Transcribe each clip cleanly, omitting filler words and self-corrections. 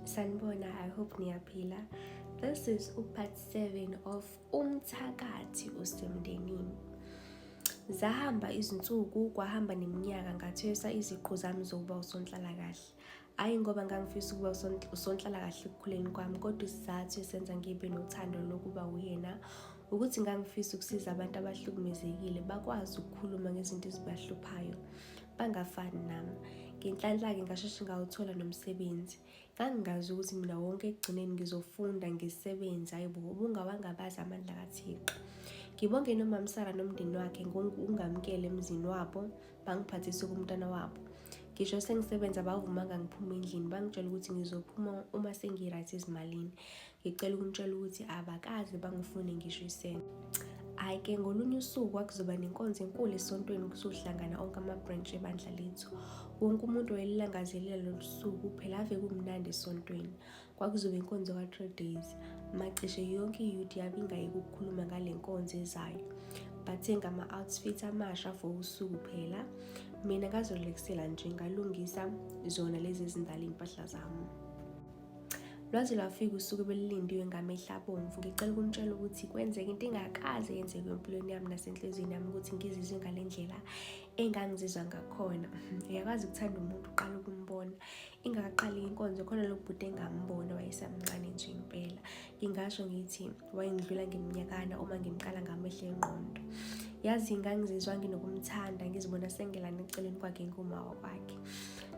Sanibona, I hope niyaphila. This is upart 7 of Umthakathi Usemndenini. Zahamba izinsuku kwahamba neminyaka ngathwesa iziqu zami zokuba usonhlalakahle. Hhayi ngoba ngangifisa ukuba usonhlalakahle ekukhuleni kwami kodwa isizathu esenza ngibe nothando lokuba uyena ukuthi ngangifisa ukusiza abantu abahlukumezekile bakwazi ukukhuluma ngezinto ezibahluphayo bangafani nami. Ngenhlanhla-ke ngasheshe ngawuthola nomsebenzi. Ngangingazi ukuthi mina wonke ekugcineni ngizofunda ngisebenze, hhayi bo, ubungawangabazi amandla kaThixo. Ngibonge nomamSara nomndeni wakhe ngokungamukela emzini wabo, bangiphathise kumntwana wabo. Ngisho sengisebenza abavumanga ngiphume endlini, bangitshela ukuthi ngizophuma uma sengi-right ezimalini. Ngicela ukunitshela ukuthi abakaze bangifune ngisho isenti. Hhayi-ke ngolunye usuku kwakuzoba nenkonzo enkulu esontweni kuzohlangana onke ama-branch ebandla lethu. Wonke umuntu wayelulangazelela lolu suku phela ave kumnandi esontweni. Kwakuzoba inkonzo ka-three days. Macishe yonke i-youth yabe ingayeki ukukhuluma ngale nkonzo ezayo. Bathenga ama-outfit amasha for usuku phela. Mina ngazirelaxela nje ngalungisa zona lezi ezindala iy'mpahla zami. Lwaze lwafika usuku ebelulindiwe ngamehlo abomvu. Ngicela ukunitshela ukuthi kwenzeka into engakaze yenzeke empilweni yami nasenhliziyweni yami ukuthi ngizizwe ngale ndlela engangizizwa ngakhona. Uyakwazi ukuthanda umuntu uqala ukumbona. Ingakaqali inkonzo khona lo bhuti engambona wayesamncane nje impela. Ngingasho ngithi wayengidlula ngeminyakana uma ngimqala ngamehlo engqondo. Yazi ngangizizwa nginokumthanda ngizibona sengelana eceleni kwakhe nguma wakwakhe.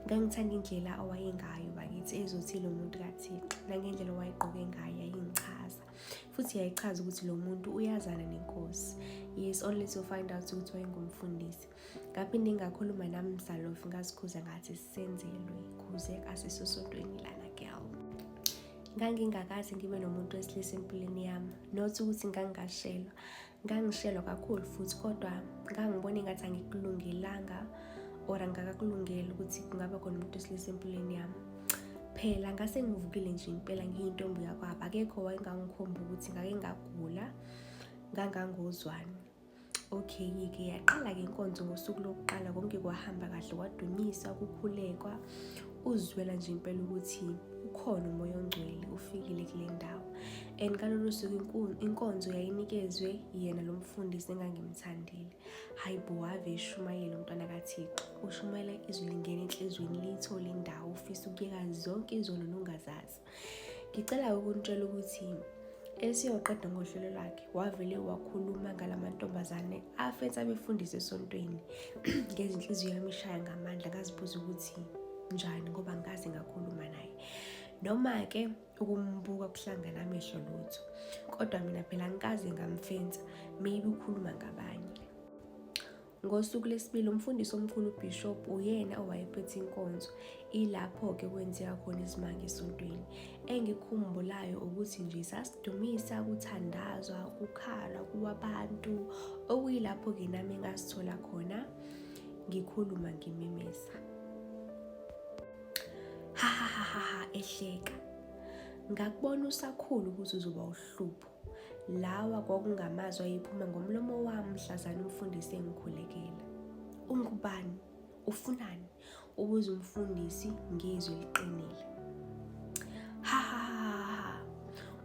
Ngangithanda indlela owayengayo bakithi ezothile umuntu kaThixo nangendlela owayegqoke ngayo yayingichaza futhi yayichaza ukuthi lo muntu uyazana nenkosi. Yes, only to find out ukuthi wayengumfundisi. Ngaphinde ngakhuluma nami msalofu ngazikhuza ngathi senzelwe khuze asisosontweni lana girl. Ngangingakaze ngibe nomuntu wesilisa empilweni yami not ukuthi ngangingashelwa ngangishelwa kakhulu futhi kodwa ngangibona engathi angikulungelanga or angikakakulungeli ukuthi kungaba khona umuntu wesilisa empilweni yami phela ngase ngivukile nje impela ngiyintombi yakwabo akekho wayengangikhomba ukuthi ngake ngagula ngangangozwani Okay-ke yaqala-ke inkonzo ngosuku lokuqala konke kwahamba kahle kwadunyiswa kukhulekwa uzwela nje impela ukuthi ukhona umoya ongcwele ufikile kule ndawo and ngalolu suku inkonzo yayinikezwe yena lo mfundisi engangimthandile hayi bo ave eshumayela umntwana kathixo ushumayela izwi lingena enhliziyweni liyithole indawo ufisa ukuyeka zonke izono nongazazi Ngicela ukunitshela ukuthi esiyoqeda ngohlelo lwakhe wavele wakhuluma ngalamantombazane afensa abefundisi esontweni ngezinhliziyo yami ishaya ngamandla ngazibuza ukuthi njani ngoba ngikaze ngakhuluma naye noma-ke ukumbuka kuhlangana amehlo lutho kodwa mina phela ngikaze ngamfensa maybe ukhuluma ngabanye Ngosuku lwesibili umfundisi omkhulu uBishop uyena owayephethe inkonzo. Ilapho-ke kwenzeka khona izimanga esontweni. Engikhumbulayo ukuthi nje sasidumisa kuthandazwa, kukhalwa, kuwa abantu, okuyilapho-ke nami engasithola khona ngikhuluma ngimemeza. Ha ha ha ha ha ehleka. Ngakubona usakhula ukuthi uzoba uhlupho. Lawa kwakungamazwi ayephuma ngomlomo wami mhlazane umfundisi engikhulekela. Ungubani? Ufunani? Ubuza umfundisi ngezwi eliqinile. Ha ha ha ha.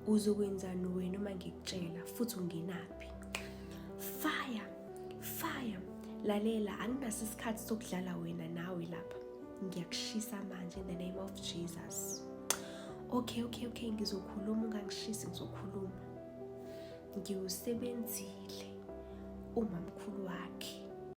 Uzokwenzani wena uma ngikutshela futhi ungenaphi? Fire! Fire! Lalela, anginaso isikhathi sokudlala wena nawe lapha. Ngiyakushisa manje in the name of Jesus. Okay, okay, okay, ngizokhuluma ungangishisi ngizokhuluma. Ngiwusebenzile umamkhulu wami.